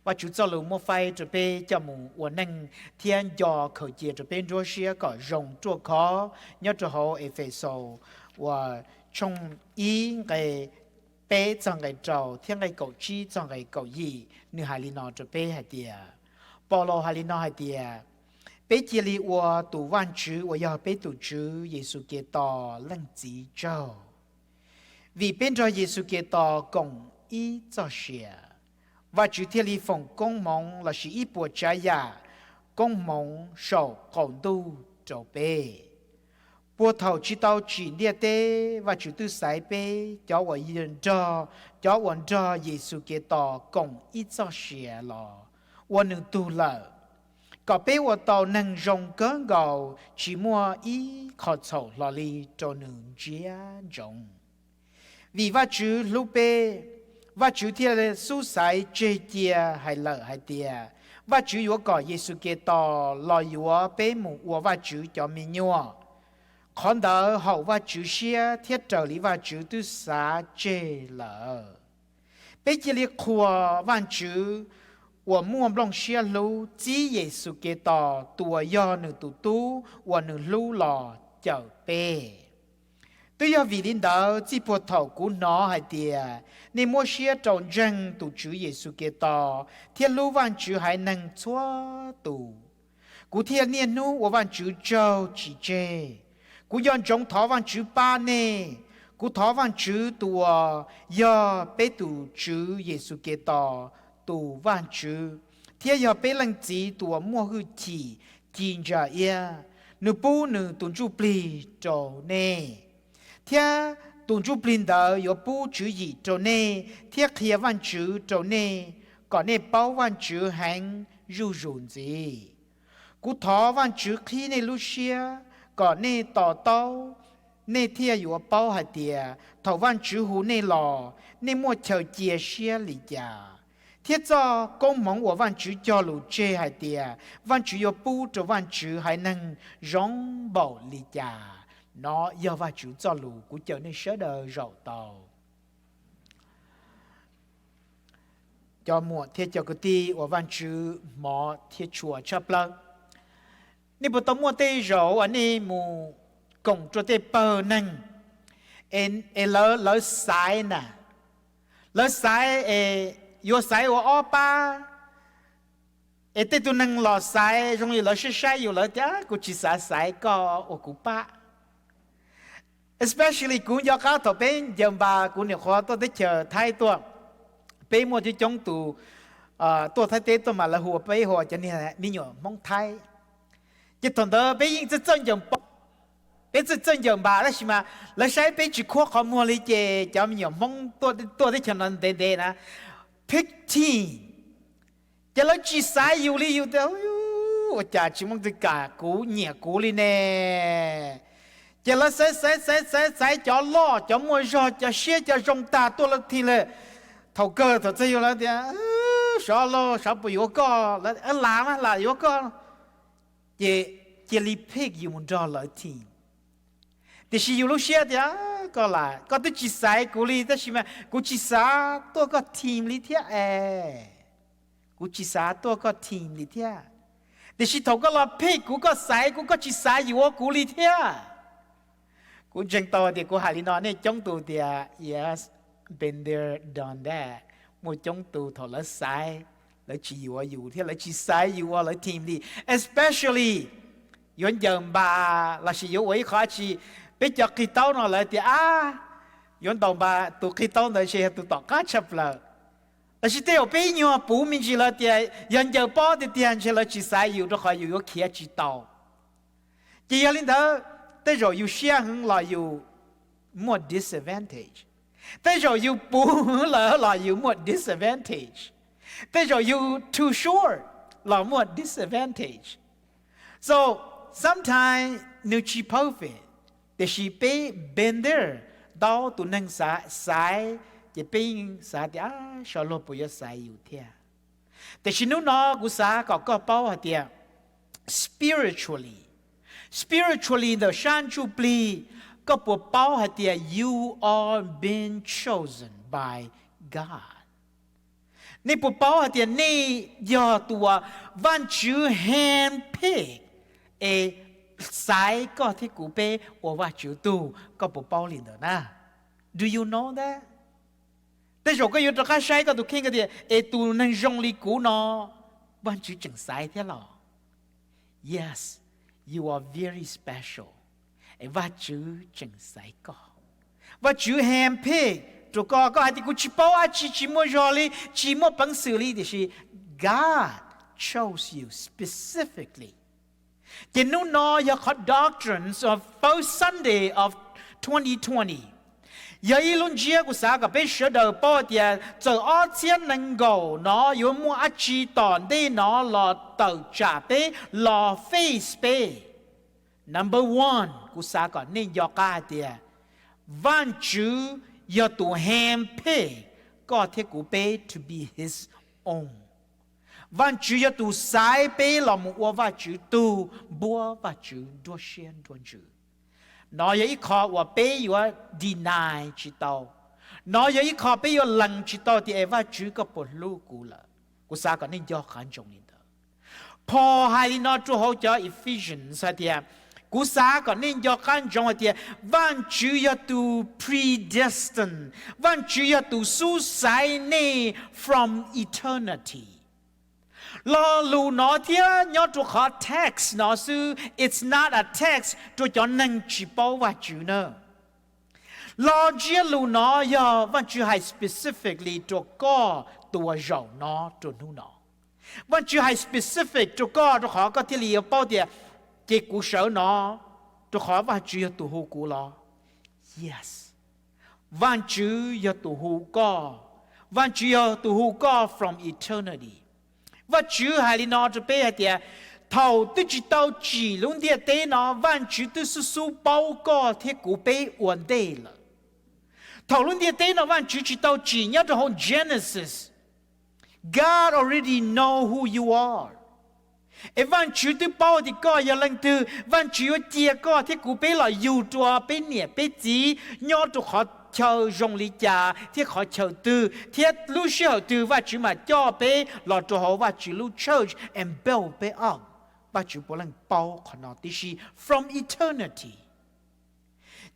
Vajtswv txoj lus muab faib rau peb coj mus ua neej thiab nco khaws cia rau peb nruab siab kom zoo ruaj khov nyob rau hauv Efexus uas tshooj ib nqe peb txog nqe rau thiab nqe kaum tsib txog nqe kaum yim, nws hais li no rau peb hais tias, Paulus hais li no hais tias, peb cia li ua tus Vajtswv uas yog peb tus Tswv Yexus Khetos Leej Txiv tsaug, vim peb nrog Yexus Khetos koom ib txoj sia, Vajtswv thiaj li foom koob hmoov lossis ib puas tsav yam koob hmoov saum qaum ntuj rau peb. Puag thaum tsis tau tsim ntiaj teb, Vajtswv twb xaiv peb cov uas nrog, cov uas nrog Yexus Khetos koom ib txoj sia los ua nws tug lawm, kom peb ua tau neeg zoo kawg nkaus tsis muaj ib qho txhaum hlo li rau nws ntsia ntsoov. Vim Vajtswv hlub peb, Vajtswv thiaj xub xaiv tseg cia hais lawm hais tias, Vajtswv yuav kom Yexus Khetos los yuav peb mus ua Vajtswv cov me nyuam. Qhov ntawd haum Vajtswv siab thiab raws li Vajtswv twb xav tseg lawm. Peb cia li qhuas Vajtswv uas muaj nplooj siab hlub txib Yexus Khetos tus uas yog nws tus Tub uas nws hlub los cawm peb. Twb yog vim li ntawd txij puag thaum kuv hnov hais tias nej muab siab rau ntseeg tus Tswv Yexus Khetos thiab hlub Vajtswv haiv neeg txhua tus, kuv thiaj niaj hnub ua Vajtswv tsaug tsis tseg. Kuv nco ntsoov thov Vajtswv pab nej. Kuv thov Vajtswv tus uas yog peb tus Tswv Yexus Khetos tus Vajtswv thiab yog peb Leej Txiv tus uas muaj hwj chim ci ntsa iab, nws pub nws tus Ntsuj Plig rau nej, thiab tus Ntsuj Plig ntawd yuav pub tswv yim rau nej thiab qhia Vajtswv rau nej, kom nej paub Vajtswv heev zuj zus ntxiv. Kuv thov Vajtswv qhib nej lub siab kom nej to taub, nej thiaj yuav paub hais tias thaum Vajtswv hu nej los, nej muaj chaw cia siab li cas, thiab txoj koob hmoov uas Vajtswv cog lus tseg hais tias Vajtswv yuav pub rau Vajtswv haiv neeg zoo npaum li cas. No yog Vajtswv txoj lus, kuv caw nej sawv daws zaum tau. Cov muam thiab cov kwv tij uas Vajtswv hmov thiab tshua tshaj plaws, nej puas tau muaj tej zaum uas nej mus koom rau tej pawg neeg es lawv, lawv xaiv na, lawv xaiv es yuav xaiv ua ob pab, es tej tug neeg los xaiv zoo li lawv saib saib yus, lawv tias, kuv tsis xav xaiv koj ua kuv pab. Especially kuv nco qab thaum peb ncaws npas, kuv nyuam qhuav tuaj teb chaws Thaib tuaj, peb muaj coob coob tus tuaj Thaib teb tuaj mas lawv hu ua, peb hu ua cov niag me nyuam Hmoob Thaib. Ces thaum ntawd peb yeej txawj txawj ncaws pob, peb txawj txawj ncaws npas, tab sis mas lawv saib peb tsis khuab qhov muag li ces cov me nyuam Hmoob tuaj teb chaws no ntev ntev na, pick team, ces lawv tsis xaiv yus li, yus tias, ua cas tsis muaj txij kam kuv, nyiam kuv li ne. Ces lawv xaiv xaiv xaiv xaiv xaiv cov loj, cov muaj zog, cov siab cov zoo tag tuaj lawv team lawm. Thaum kawg thaum txog yus lawv tias, sov lauj, sov puas yuav koj, lam mas lam yuav koj. Ces cia li pick yus mus nrog lawv team. Tiam sis yus lub siab tias, koj lam, koj twb tsis xaiv kuv li, tab sis mas kuv tsis xav tuaj koj team li thiab es. Kuv tsis xav tuaj koj team li thiab. Tiam sis thaum koj los pick kuv, koj xaiv kuv, koj tsis xav yuav kuv li thiab. Kuv ntseeg tau tias kuv hais li no nej coob tus tias, yes, been there, done that. Muaj coob tus thaum lawv xaiv, lawv tsis yuav yus thiab lawv tsis xaiv yus ua lawv team li. Especially yuav ncaws npas lossis yuav ua ib qho dab tsi, peb cov qig taub no lawv tias, ab, yuav ntaus npas tus qig taub ntawd ntshe yog tus tom qab tshaj plaws. Lossis tej zaum peb ib nyuag puv me ntsis lawv tias yog ncaws pob tiag tiag ntshe lawv tsis xaiv yus rau qhov yus yuav khiav tsis tau. Ces yog li ntawd, tej zaum yus siab heev los yus muaj disadvantage. Tej zaum yus puv heev lawm los yus muaj disadvantage. Tej zaum yus too short los muaj disadvantage. So sometimes nws tsis perfect, tiam sis peb been there, ntau tus neeg xav xaiv, ces peb yeej xav tias, ab, sov luag puas yuav xaiv yus thiab. Tiam sis hnub no kuv xav kom koj paub hais tias spiritually, spiritually ntawm sab ntsuj plig, koj puas paub hais tias you are being chosen by God? Nej puas paub hais tias nej yog tus uas Vajtswv handpick es xaiv koj thiab kuv peb ua Vajtswv tug? Koj puas paub li ntawd na? Do you know that? Tej zaum koj yuav rov qab saib koj tus kheej tias, es tus neeg zoo li kuv no, Vajtswv tseem xaiv thiab los? Yes, you are very special. Es Vajtswv tseem xaiv koj. Vajtswv handpick rau koj. Koj hais tias kuv tsis paub dab tsi, tsis muaj zog li, tsis muaj peev xwm li, tiam sis God chose you specifically. Ces hnub no yog qhov doctrines of first Sunday of twenty twenty. Yog ib lub ntsiab kuv xav kom peb sawv daws paub tias txawm ob txhiab nees nkaum no yuav muaj dab tsi tom ntej no los tawm tsam peb los face peb. Number one, kuv xav kom nej nco qab hais tias Vajtswv yog tus handpick koj thiab kuv peb to be his own. Vajtswv yog tus xaiv peb los mus ua Vajtswv tug, npuab Vajtswv nruab siab nruab ntsws. No yog ib qho uas peb yuav deny tsis tau. No yog ib qho peb yuav lees tsis tau tias, es Vajtswv, koj puas hlub kuv lawm? Kuv xav kom nej nco qab ntsoov li ntawd. Paul hais li no rau hauv cov Ephesians hais tias, kuv xav kom nej nco qab ntsoov hais tias Vajtswv yog tus predestined, Vajtswv yog tus xub xaiv nej from eternity. Lo lus no thiab nyob rau qhov text no xwb, it's not a text rau cov neeg tsis paub Vajtswv na. Lo ntsiab lus no yog Vajtswv hais specifically rau koj tus uas zaum no rau hnub no. Vajtswv hais specific rau koj rau qhov koj thiaj li yuav paub tias, ces kuv sawv no rau qhov Vajtswv yog tus hu kuv los? Yes, Vajtswv yog tus hu koj. Vajtswv yog tus hu koj from eternity. Vajtswv hais li no rau peb hais tias, thaum twb tsis tau tsim lub ntiaj teb no Vajtswv twb xub xub paub koj thiab kuv peb ua ntej lawm. Thaum lub ntiaj teb no Vajtswv tsis tau tsim, nyob rau hauv Genesis, God already know who you are. Es Vajtswv twb paub tias koj yog leej twg. Vajtswv yuav cia koj thiab kuv peb los yug rau peb niam peb txiv nyob rau qhov chaw zoo li cas thiab qhov chaw twg thiab lub sij hawm twg Vajtswv mam coj peb los rau hauv Vajtswv lub church and build peb up. Vajtswv puav leej paub qhov no tib si from eternity.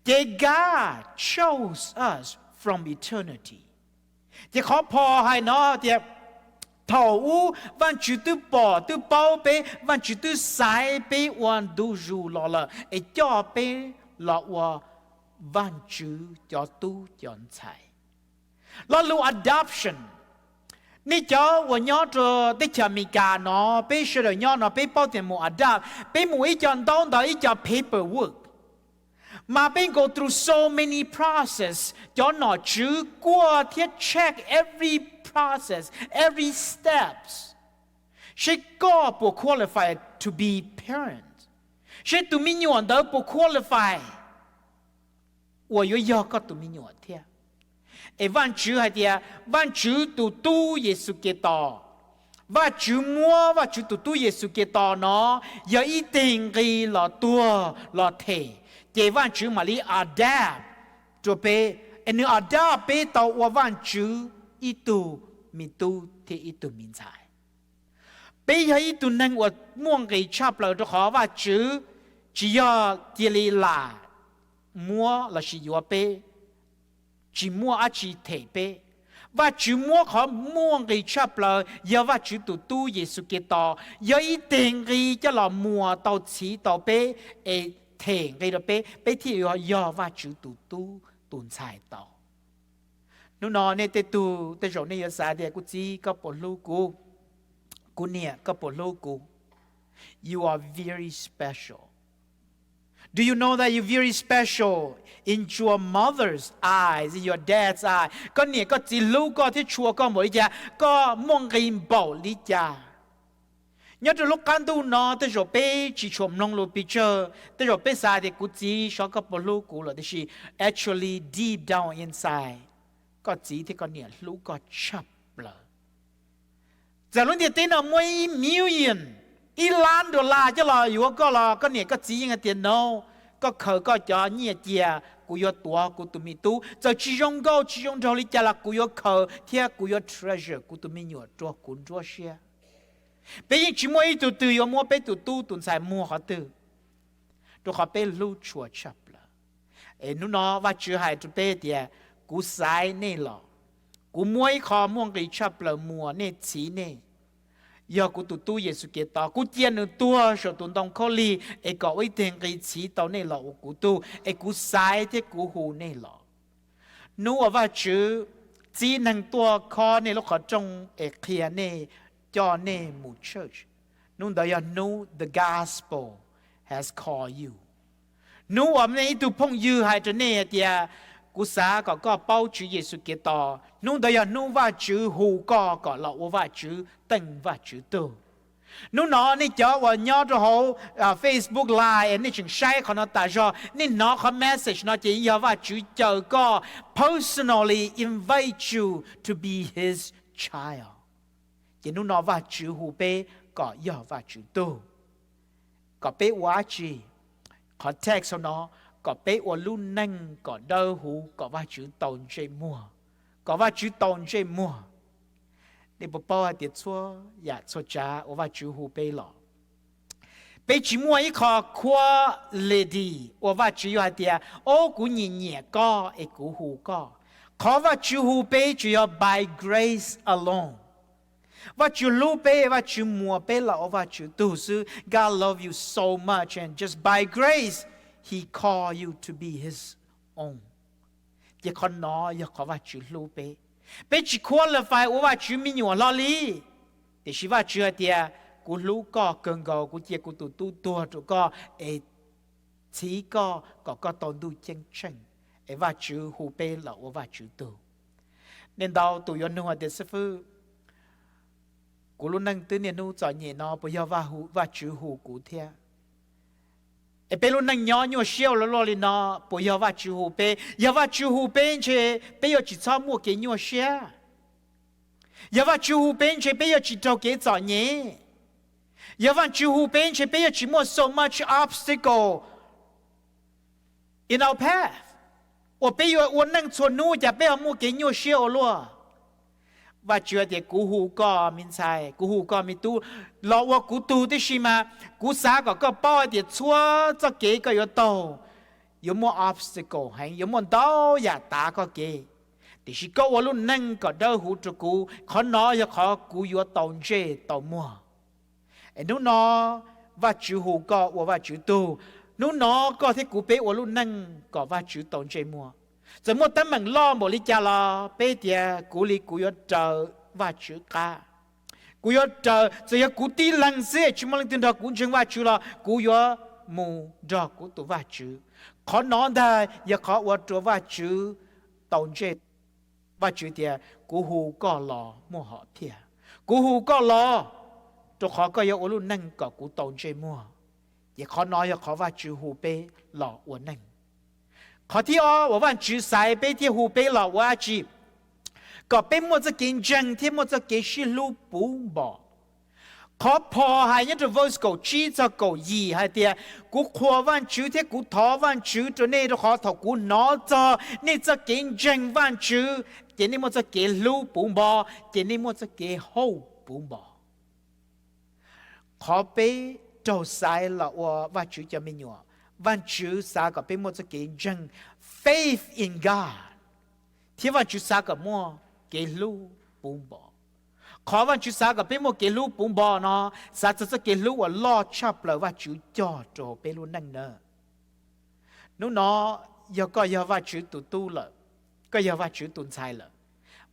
Ces God chose us from eternity. Ces qhov Paul hais no tias, thaum ub Vajtswv twb pom twb paub peb, Vajtswv twb xaiv peb ua ntu zus los lawm es coj peb los ua Vajtswv cov tub cov ntxhais. Lo lus adoption, nej cov uas nyob rau teb chaws Amelikas no, peb sawv daws nyob no peb paub tias mus adopt, peb mus ib co ntaub ntawv ib co paperwork. Mas peb go through so many process, cov nom tswv kuaj thiab check every process, every steps, seb koj puas qualify to be parent, seb tus me nyuam ntawd puas qualify uas yuav yog koj tus me nyuam thiab. Es Vajtswv hais tias Vajtswv tus tub Yexus Khetos, Vajtswv muab Vajtswv tus tub Yexus Khetos no yog ib teg nqi los tuag los them, ces Vajtswv mam li adopt rau peb, es nws adopt peb tau ua Vajtswv ib tug me tub thiab ib tug me ntxhais. Peb yog ib tug neeg uas muaj nqis tshaj plaws rau qhov Vajtswv tsis yog cia li lam muab lossis yuav peb, tsis muaj dab tsi them peb. Vajtswv muab qhov muaj nqis tshaj plaws yog Vajtswv tus tub Yexus Khetos, yog ib teg nqi coj los muas tau txhiv tau peb, es them nqi rau peb, peb thiaj yuav yog Vajtswv tus tub tus ntxhais tau. Hnub no nej tej tug tej zaum nej yuav xav tias, kuv txiv, koj puas hlub kuv? Kuv niam, koj puas hlub kuv? You are very special. Do you know that you're very special in your mother's eyes, in your dad's eye? Koj niam koj txiv hlub koj thiab tshua koj npaum li cas? Koj muaj nqis npaum li cas? Nyob rau lub qab ntuj no tej zaum peb tsis tshua mloog lus pes tsawg, tej zaum peb xav tias, kuv txiv, xyov koj puas hlub kuv lawm, tiam sis actually deep down inside, koj txiv thiab koj niam hlub koj tshaj plaws. Txawm lub ntiaj teb no muaj ib million, ib lab dollar coj los yuav koj los koj niam koj txiv yeej hais tias, no, Koj khaws koj cov nyiaj cia, kuv yuav tuav kuv tus me tub. Txawm tsis zoo nkauj tsis zoo nraug li cas los kuv yuav khaws thiab kuv yuav treasure kuv tus me nyuam rau kuv nruab siab. Peb yeej tsis muaj ib tug twg yuav muab peb tus tub tus ntxhais muag qhov twg, rau qhov peb hlub tshua tshaj plaws. Es hnub no Vajtswv hais rau peb tias, kuv xaiv nej los, kuv muab ib qho muaj nqis tshaj plaws muas nej txhiv nej, yog kuv tus tub Yexus Khetos. Kuv cia nws tuag saum tus ntoo khaub lig es kom ua ib teg nqi txhiv tau nej los ua kuv tug, es kuv xaiv thiab kuv hu nej los. Hnub uas Vajtswv txib neeg tuaj khob nej lub qhov rooj es qhia nej, coj nej mus church, hnub ntawd yog hnub the gospel has called you. Hnub uas nej ib tug phooj ywg hais rau nej hais tias, kuv xav kom koj paub Tswv Yexus Khetos, hnub ntawd yog hnub Vajtswv hu koj kom los ua Vajtswv teej Vajtswv tug. Hnub no nej cov uas nyob rau hauv Facebook Live nej tseem saib qhov no tas zog, nej hnov qhov message no ces yog Vajtswv caw koj personally invite you to be his child. Ces hnub no Vajtswv hu peb kom yog Vajtswv tug. Kom peb ua dab tsi? Qhov text no, kom peb ua lub neej kom dawb huv kom Vajtswv tau ntsej muag, kom Vajtswv tau ntsej muag. Nej puas paub hais tias txhua yam txhua tsav uas Vajtswv hu peb los, peb tsis muaj ib qho quality uas Vajtswv yuav hais tias, o, kuv nyiam nyiam koj es kuv hu koj. Qhov Vajtswv hu peb tsuas yog by grace alone. Vajtswv hlub peb, Vajtswv muas peb los ua Vajtswv tug xwb. God love you so much and just by grace he call you to be his own. Ces qhov no yog qhov Vajtswv hlub peb. Peb tsis qualify ua Vajtswv me nyuam hlo li, tiam sis Vajtswv hais tias, kuv hlub koj kawg nkaus, kuv cia kuv tus tub tuag rau koj es txhiv koj kom koj tau ntuj ceeb tsheej. Es Vajtswv hu peb los ua Vajtswv tug. Nej ntau tus yuav nug hais tias, xib fwb, kuv lub neej twb niaj hnub txom nyem no puas yog Vajtswv hu kuv thiab? Es peb lub neej nyob nyuaj siab ua luaj li no, puas yog Vajtswv hu peb? Yog Vajtswv hu peb ntshe peb yuav tsis txhob muaj kev nyuaj siab. Yog Vajtswv hu peb ntshe peb yuav tsis raug kev txom nyem. Yog Vajtswv hu peb ntshe peb yuav tsis muaj so much obstacle in our path, uas peb yuav ua neej txhua hnub cas peb ho muaj kev nyuaj siab ua luaj. Vajtswv tias, kuv hu koj me ntxhais, kuv hu koj me tub los ua kuv tug tib si mas, kuv xav kom koj paub hais tias txhua txoj kev koj yuav taug yuav muaj obstacle heev, yuav muaj ntau yam tav koj kev. Tiam sis koj ua lub neej kom dawb huv rau kuv, qhov no yog qhov kuv yuav tau ntsej tau muag. Es hnub no Vajtswv hu koj ua Vajtswv tug, hnub no koj thiab kuv peb ua lub neej kom Vajtswv tau ntsej muag. Txawm muaj teeb meem loj npaum li cas los peb tias, kuv li kuv yuav raws Vajtswv qab. Kuv yuav raws, txawm yog kuv tib leeg xwb tsis muaj leej twg nrog kuv ntseeg Vajtswv los kuv yuav mus nrog kuv tus Vajtswv. Qhov no ntag yog qhov ua rau Vajtswv tau ntsej. Vajtswv tias, kuv hu koj los muaj hom phiaj. Kuv hu koj los rau qhov koj yuav ua lub neej kom kuv tau ntsej muag. Ces qhov no yog qhov Vajtswv hu peb los ua neej. Qhov thib ob uas Vajtswv xaiv peb thiab hu peb los ua dab tsi? Kom peb muaj txoj kev ntseeg thiab muaj txoj kev sib hlub puv npo. Qhov phom hais nyob rau verse kaum tsib txog kaum yim hais tias, kuv qhuas Vajtswv thiab kuv thov Vajtswv rau nej rau qhov thaum kuv hnov txog nej txoj kev ntseeg Vajtswv ces nej muaj txoj kev hlub puv npo, ces nej muaj txoj kev hope puv npo. Qhov peb raug xaiv los ua Vajtswv cov me nyuam, Vajtswv xav kom peb muaj txoj kev ntseeg, faith in God, thiab Vajtswv xav kom muaj kev hlub puv npo. Qhov Vajtswv xav kom peb muaj kev hlub puv npo no, xav txog txoj kev hlub uas loj tshaj plaws Vajtswv cog rau peb lub neej na. Hnub no yog koj yog Vajtswv tus tub lawm, koj yog Vajtswv tus ntxhais lawm,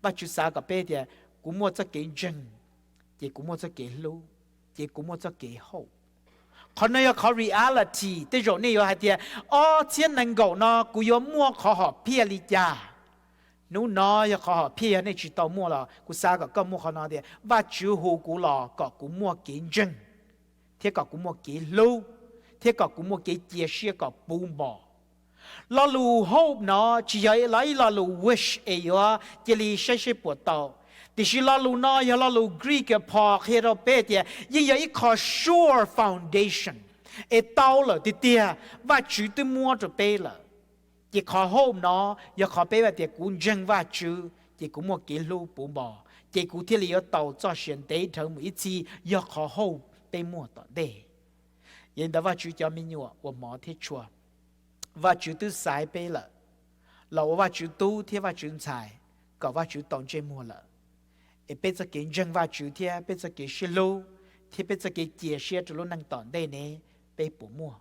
Vajtswv xav kom peb tias, kuv muaj txoj kev ntseeg, ces kuv muaj txoj kev hlub, ces kuv muaj txoj kev hope. Qhov no yog qhov reality. Tej zaum nej yuav hais tias, ob txhiab nees nkaum no kuv yuav muaj qhov hom phiaj li cas? Hnub no yog qhov hom phiaj, yog nej tsis tau muaj los kuv xav kom koj muaj qhov no tias, Vajtswv hu kuv los kom kuv muaj kev ntseeg, thiab kom kuv muaj kev hlub, thiab kom kuv muaj kev cia siab kom puv npo. Lo lus hope no tsis yog ib lo lus wish es yuav cia li saib seb puas tau. Tiam sis lo lus no yog lo lus Greek phom qhia rau peb tias yeej yog ib qho sure foundation, Es tau lawm tiag tiag, Vajtswv twb muab rau peb lawm. Ces qhov hope no yog qhov peb hais tias kuv ntseeg Vajtswv ces kuv muaj kev hlub puv npo, ces kuv thiaj li yuav tau txoj sia ntev dhawv mus ib txhis, yog qhov hope peb muaj tom ntej. Yog li ntawd Vajtswv cov me nyuam uas hmov thiab tshua, Vajtswv twb xaiv peb lawm, los ua Vajtswv tub thiab Vajtswv ntxhais, kom Vajtswv tau ntsej muag lawm. Es peb txoj kev ntseeg Vajtswv thiab peb txoj kev sib hlub thiab peb txoj kev cia siab rau lub neej tom ntej ne, peb puas muaj?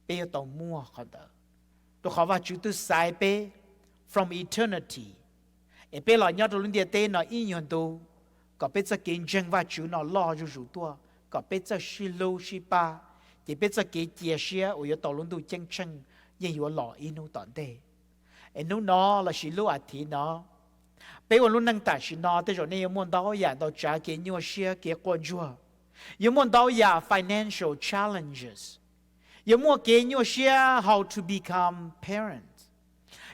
Peb yuav tau muaj qhov ntawd, rau qhov Vajtswv twb xaiv peb from eternity, es peb los nyob rau lub ntiaj teb no ib nyuag ntu, kom peb txoj kev ntseeg Vajtswv no loj zuj zus tuaj, kom peb txawj sib hlub sib pab, ces peb txoj kev cia siab uas yuav tau lub ntuj ceeb tsheej yeej yuav los ib hnub tom ntej. Es hnub no lossis lub a thiv no, peb ua lub neej tam sim no tej zaum nej yuav muaj ntau yam ntau tsav kev nyuaj siab kev quaj ntsuag, yuav muaj ntau yam financial challenges, yuav muaj kev nyuaj siab how to become parents,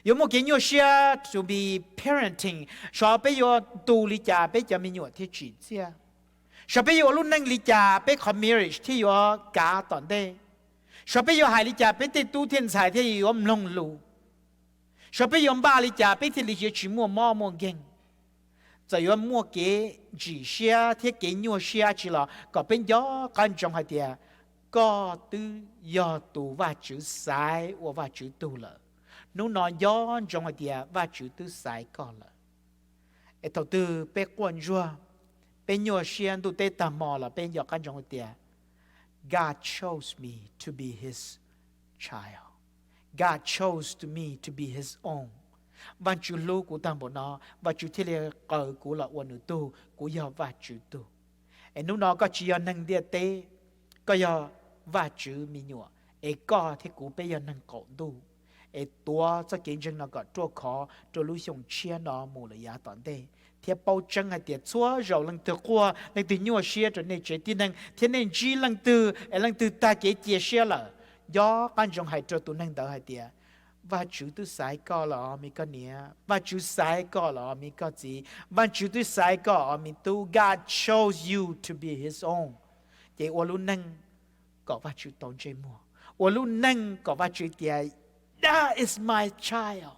yuav muaj kev nyuaj siab to be parenting, xyov peb yuav tu li cas peb cov me nyuam thiaj tsim txiaj, xyov peb yuav ua lub neej li cas peb qhov marriage thiaj yuav kav tom ntej, xyov peb yuav hais li cas peb tej tub thiab ntxhais thiaj yuav mloog lus, xyov peb yuav npaj li cas peb thiaj li yuav tsis muaj mob muaj nkeeg. Txawm yuav muaj kev ntsim siab thiab kev nyuaj siab tsi los kom peb nco qab ntsoov hais tias koj twb yog tus Vajtswv xaiv ua Vajtswv tug lawm. Hnub no nco ntsoov hais tias Vajtswv twb xaiv koj lawm. Es thaum twg peb quaj ntsuag, peb nyuaj siab ntuj teb tag hmo los peb nco qab ntsoov hais tias God chose me to be his child. God chose to me to be his own. Vajtswv hlub kuv tag npaum no, Vajtswv thiaj li qaws kuv los ua nws tug, kuv yog Vajtswv tug. Es hnub no koj tsis yog neeg ntiaj teb, koj yog Vajtswv me nyuam, es koj thiab kuv peb yog neeg qaum ntuj. Es tuav txoj kev ntseeg no kom ruaj khov rau lub xyoo tshiab no mus lawm yav tom ntej, thiab paub tseeb hais tias txhua zaus leej twg quaj leej twg nyuaj siab rau nej tsev tib neeg thiab nej ntsib leej twg es leej twg tag kev cia siab lawm, nco qab ntsoov hais rau tus neeg ntawd hais tias Vajtswv twb xaiv koj lawm os me koj niam, Vajtswv xaiv koj lawm os me koj txiv, Vajtswv twb xaiv koj os me tub, God chose you to be his own. Ces ua lub neej kom Vajtswv tau ntsej muag, ua lub neej kom Vajtswv tias That is my child.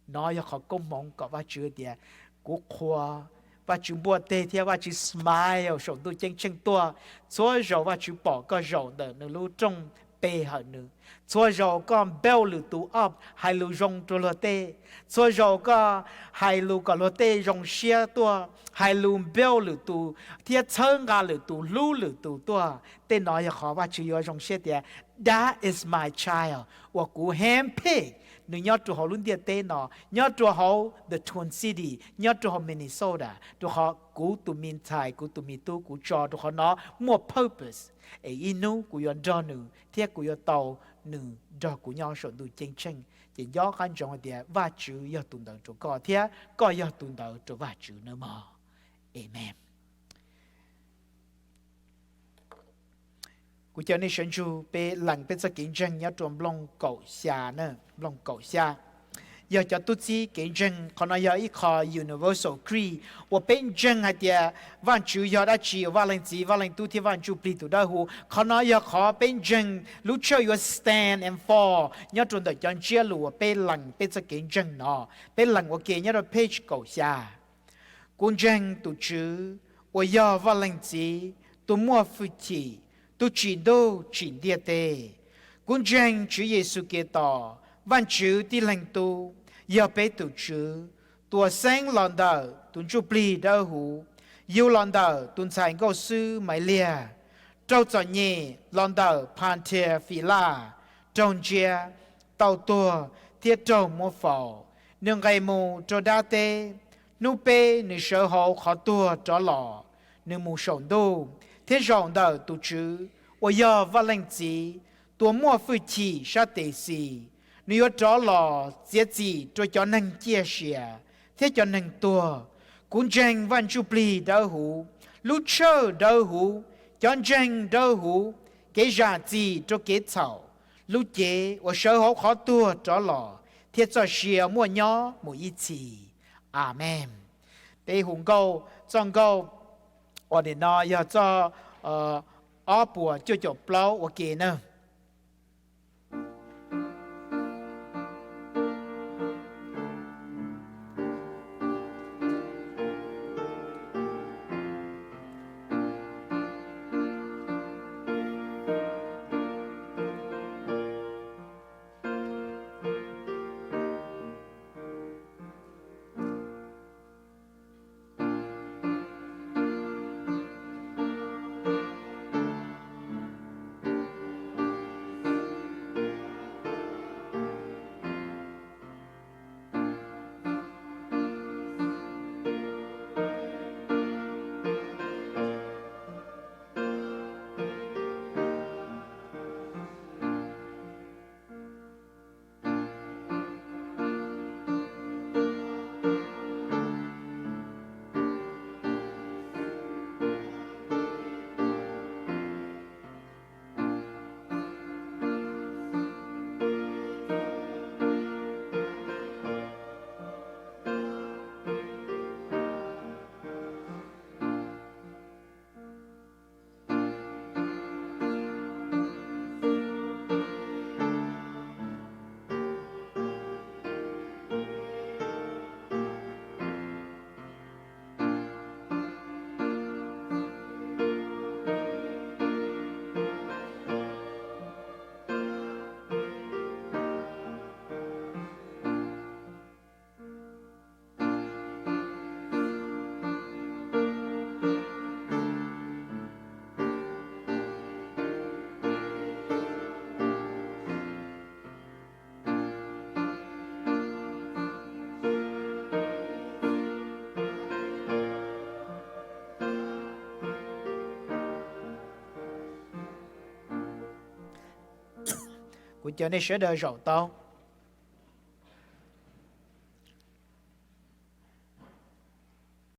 Nov yog qhov koob hmoov kom Vajtswv tias kuv qhuas. Vajtswv npuaj teg thiab Vajtswv smile saum ntuj ceeb tsheej tuaj. Txhua zaus Vajtswv pom koj zaum ntawm nws lub rooj pe hawm nws. Txhua zaus koj npauj lwm tus up hais lus zoo rau luag tej. Txhua zaus koj hais lus kom luag tej zoo siab tuaj, hais lus npauj lwm tus thiab txhawb nqa lwm tus hlub lwm tus tuaj. Tej no yog qhov Vajtswv yuav zoo siab tias That is my child uas kuv handpick, nws nyob rau hauv lub ntiaj teb no, nyob rau hauv the Twin City, nyob rau hauv Minnesota, rau qhov kuv tus me ntxhais kuv tus me tub kuv tso rau qhov no muaj purpose, es ib hnub kuv yuav nrog nws thiab kuv yuav tau nws nrog kuv nyob saum ntuj ceeb tsheej. Ces nco qab ntsoov hais tias Vajtswv yog tus ntawd rau koj thiab koj yog tus ntawd rau Vajtswv nawb mog. Amen. Kuv caw nej sawv ntsug peb lees peb txoj kev ntseeg nyob rau nplooj kaum xya na, nplooj kaum xya. Yog cov tub txib kev ntseeg, qhov no yog ib qho universal creed uas peb ntseeg hais tias Vajtswv yog dab tsi, Vaj Leej Txiv, Vaj Leej Tub thiab Vaj Ntsuj Plig tus dawb huv. Qhov no yog qhov peb ntseeg lub tshawj yuav stand and fall nyob rau ntawm cov ntsiab lus uas peb lees peb txoj kev ntseeg no. Peb lees ua ke nyob rau page kaum xya. Kuv ntseeg tus Tswv uas yog Vaj Leej Txiv, tus muaj hwj chim, tus tsim ntuj tsim ntiaj teb. Kuv ntseeg Tswv Yexus Khetos, Vajtswv tib leeg Tub, yog peb tus Tswv, tus uas xeeb los ntawm tus Ntsuj Plig Dawb Huv, yug los ntawm tus ntxhais nkauj xwb Maivliag, raug txom nyem los ntawm Phas Ntias Fis Laj, raug ntsia, tau tuag thiab raug muab faus. Nws nqes mus rau dab teb, hnub peb nws sawv hauv qhov tuag rov los. Nws mus saum ntuj thiab zaum ntawm tus Tswv uas yog Vaj Leej Txiv, tus uas muaj hwj chim sab tes xis. Nws yuav rov los txiav txim rau cov neeg ciaj sia thiab cov neeg tuag. Kuv ntseeg Vaj Ntsuj Plig Dawb Huv, lub tshawj dawb huv, cov ntseeg dawb huv, kev zam txim rau kev txhaum, lub cev uas sawv hauv qhov tuag rov los, thiab txoj sia muaj nyob mus ib txhis. Amees. Peb hu nkauj, txoj nkauj uas nim no yog txoj ob puas cuaj caum plaub ua ke nawb. Kuv caw nej sawv daws zaum tau.